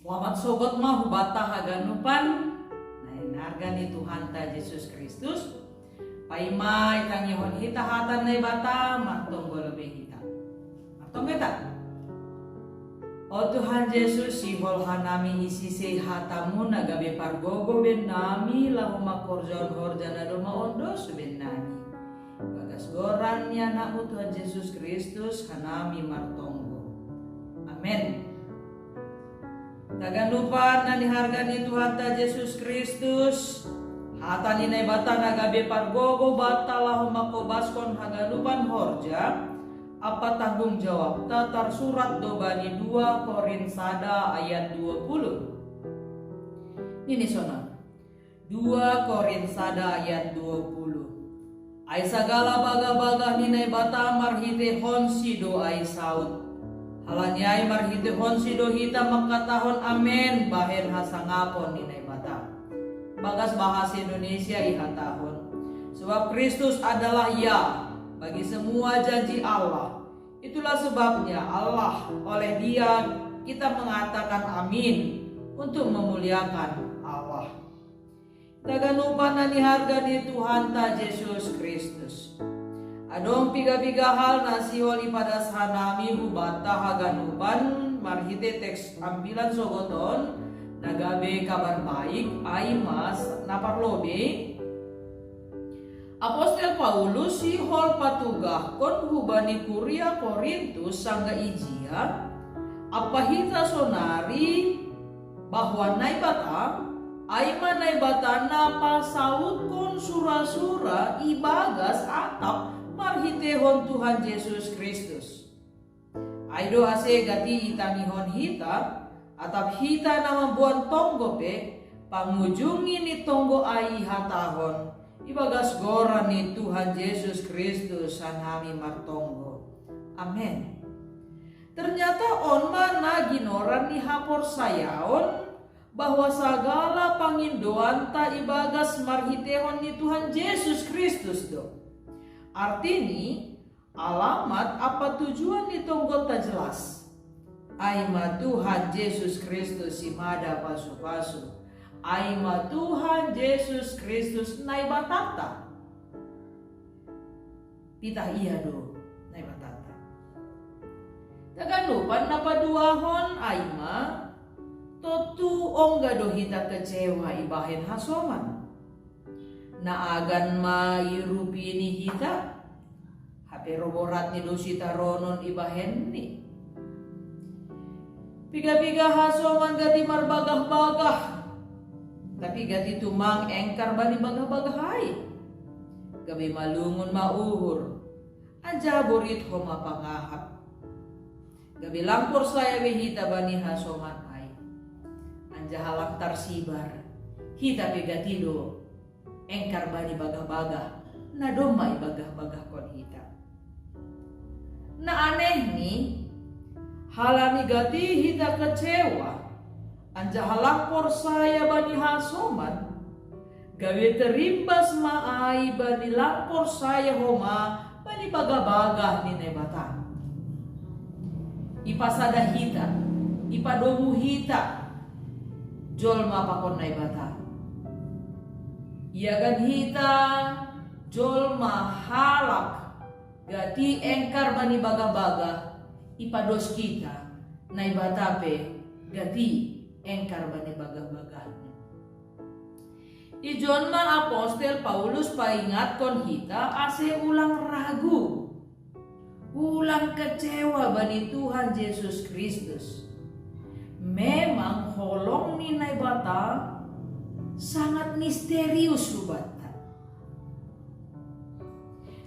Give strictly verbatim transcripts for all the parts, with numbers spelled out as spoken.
Selamat sogot ma hubata haganupan na hinarga ni Tuhanta Jesus Kristus. Paima itangihon hita hatan Naibata martonggo lobe hita. Martonggo hita. O Tuhan Jesus, sihol hanami isise hatamu na gabe pargogo bennami laho makorjahon horja na domaon dos bennami. Bagas goran ni Anakmu Tuhan Jesus Kristus hanami martonggo. Amen. Taganupan na niharga ni Tuhanta Jesus Kristus, hata ni Naibata na gabe pargogo banta laho makobaskon haganupan horja, apa tanggung jawabta tarsurat do bani dua Korin sada ayat dua puluh. Nini sonon. Dua Korin sada ayat dua puluh. Ai sagala bagah-bagah ni Naibata marhitehonsi do ai saud. Halani ai marhitehonsi do hita mangkatahon amen bahen hasangapon ni Naibata. Bagas bahasa Indonesia ihatahon. Sebab Kristus adalah ya bagi semua janji Allah. Itulah sebabnya Allah, oleh Dia kita mengatakan amin untuk memuliakan Allah. Taganupan na niharga ni Tuhanta Jesus Kristus. Adong piga-piga hal na sihol ipadas hanami hubanta haganupan marhite teks ambilan sogoton na gabe kabar baik, ai ma na parlobe. Apostel Paulus sihol patugahkon hubani kuria Korintus sangga ijia, apa hita sonari bahwa Naibata, ai ma Naibata na pasautkon sura-sura ibagas atap marhitehon Tuhan Jesus Kristus. Ai do ase gati itangihon hita, atap hita na mamboan tonggo pe, pangujungi ni tonggo ai ihatahon, ibagas goran ni Tuhan Jesus Kristus hanami martonggo. Amen. Ternyata on ma na ginoran ni haporsayaon, bahwa sagala pangindoanta ibagas marhitehon ni Tuhan Jesus Kristus do. Artini, alamat apa tujuan ni tonggonta jelas. Ai ma Tuhan Jesus Kristus si mada pasu-pasu. Ai ma Tuhan Jesus Kristus Naibatanta. Pitah ia do Naibatanta. Taganupan na paduahon ai ma, tontu ongga do hita kecewa ibahen hasoman. Na agan ma irupi ni hita, hape ro borat ni do sitaronon ibahenni. Piga-piga hasoman gati marbagah-bagah, tapi gati tumang engkar bani bagah-bagah ai. Gabe malungun ma uhur, anjaha borit ho ma pangahap. Gabe lang porsaya be hita bani hasoman ai. Anjaha lang tarsibar, hita pe gati do engkar bani bagah-bagah na domma ibagah-bagahkon hita. Na anehni, halani gati hita kecewa, anjaha lang porsaya bani hasoman, gabe terimbas ma ai bani lang porsaya homa bani bagah-bagah ni Naibata. Ipasada hita, ipadomu hita jolma pakon Naibata. Iagan hita jolma halak gati engkar bani bagah-bagah, ipados hita Naibata pe gati engkar bani bagah-bagahni. Ijon ma apostel Paulus paingatkon hita ase ulang ragu, ulang kecewa bani Tuhan Jesus Kristus. Memang holong ni Naibata sangat misterius hubanta.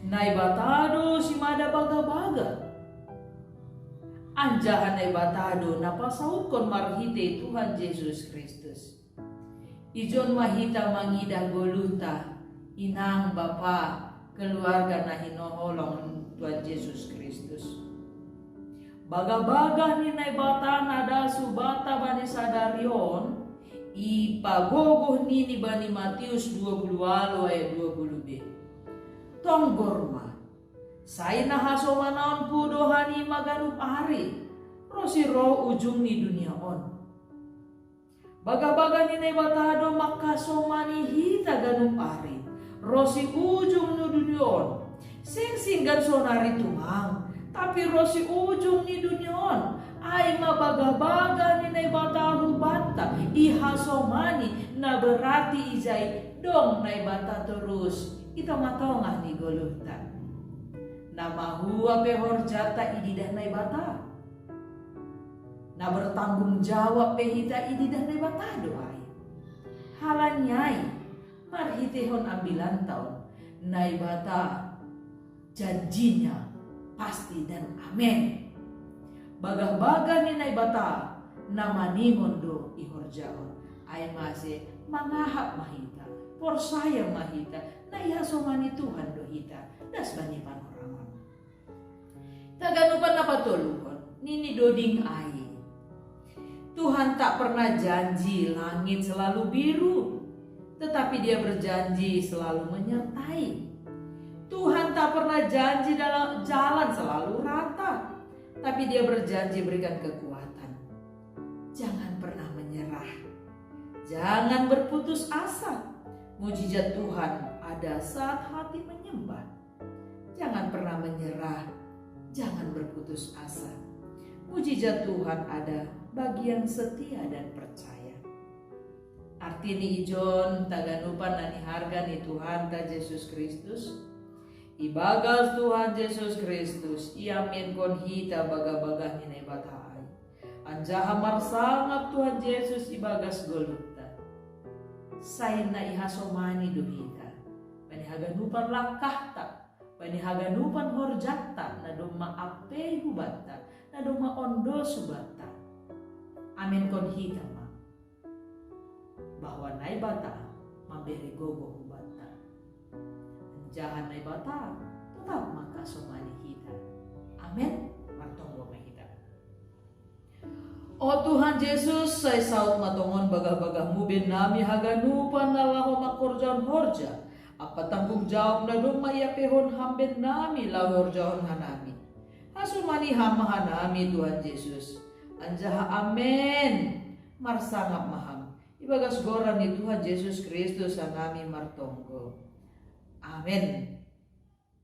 Naibata do si mada bagah-bagah. Anjaha Naibata do na pasautkon marhite Tuhan Jesus Kristus. Ijon ma hita mangidah goluhta, inang, bapa, keluarga na hinoholong Tuhan Jesus Kristus. Bagah-bagah ni Naibata na das hubanta bani sadari on, ipagogoh nini bani Matius dua puluh walu ayat dua puluh b. Tonggor ma, sai na hasomanaonku do hanima ganup ari, ro si roh ujung ni dunia on. Bagabaga ni Naibata do mangkasomani hita ganup ari, ro si ujung ni dunia on. Seng singgan sonari tumang, tapi ro si ujung ni dunia on. Ai ma bagabaga ni Naibata hubanta, ihasomani, na berarti ijai dong Naibata torus i tongah-tongah ni goluhta. Na mahua pe horjanta ididah Naibata. Na bertanggung jawab pe hita ididah Naibata do ai. Halani ai, marhiteihon ambilanta on, Naibata janji-Nya pasti dan amen. Bagabaga ni Naibata na maningon do ihorjahon. Ai mase mangahap ma hita, porsaya ma hita, na ihasomani Tuhan do hita, das bani panorangon. Haganupan na patoluhon, nini doding ai. Tuhan tak pernah janji langit selalu biru, tetapi Dia berjanji selalu menyertai. Tuhan tak pernah janji dalam jalan selalu rata, tapi Dia berjanji berikan kekuatan. Jangan pernah menyerah. Jangan berputus asa. Mujizat Tuhan ada saat hati menyembah. Jangan pernah menyerah. Jangan berputus asa. Mujizat Tuhan ada bagi yang setia dan percaya. Artini ijon haganupan na niharga ni Tuhanta Jesus Kristus? Ibagas Tuhan Jesus Kristus, iamenkon hita bagabaga ni Naibata ai. Anjaha marsangap Tuhan Jesus ibagas goluhta. Sai na ihasomani do hita, bani haganupan langkahta, bani haganupan horjanta, na domma ampei hubanta, na domma ondos hubanta. Amenkon hita ma bahwa Naibata mambere gogo hubanta. Anjaha Naibata tetap mangkasomani hita. Amen. Martonggo ma hita. O Tuhan Jesus, sai saut ma tongon bagah-bagahMu be nami haganupan na laho mangkorjahon horja, ampa tanggung jawab na domma iampeihon Ham be nami laho ihorjahon hanami. Hasomani Ham ma hanami, Tuhan Jesus. Anjaha amen. Marsangap ma Ham. Ibagas goran ni Tuhan Jesus Kristus hanami martonggo. Amen.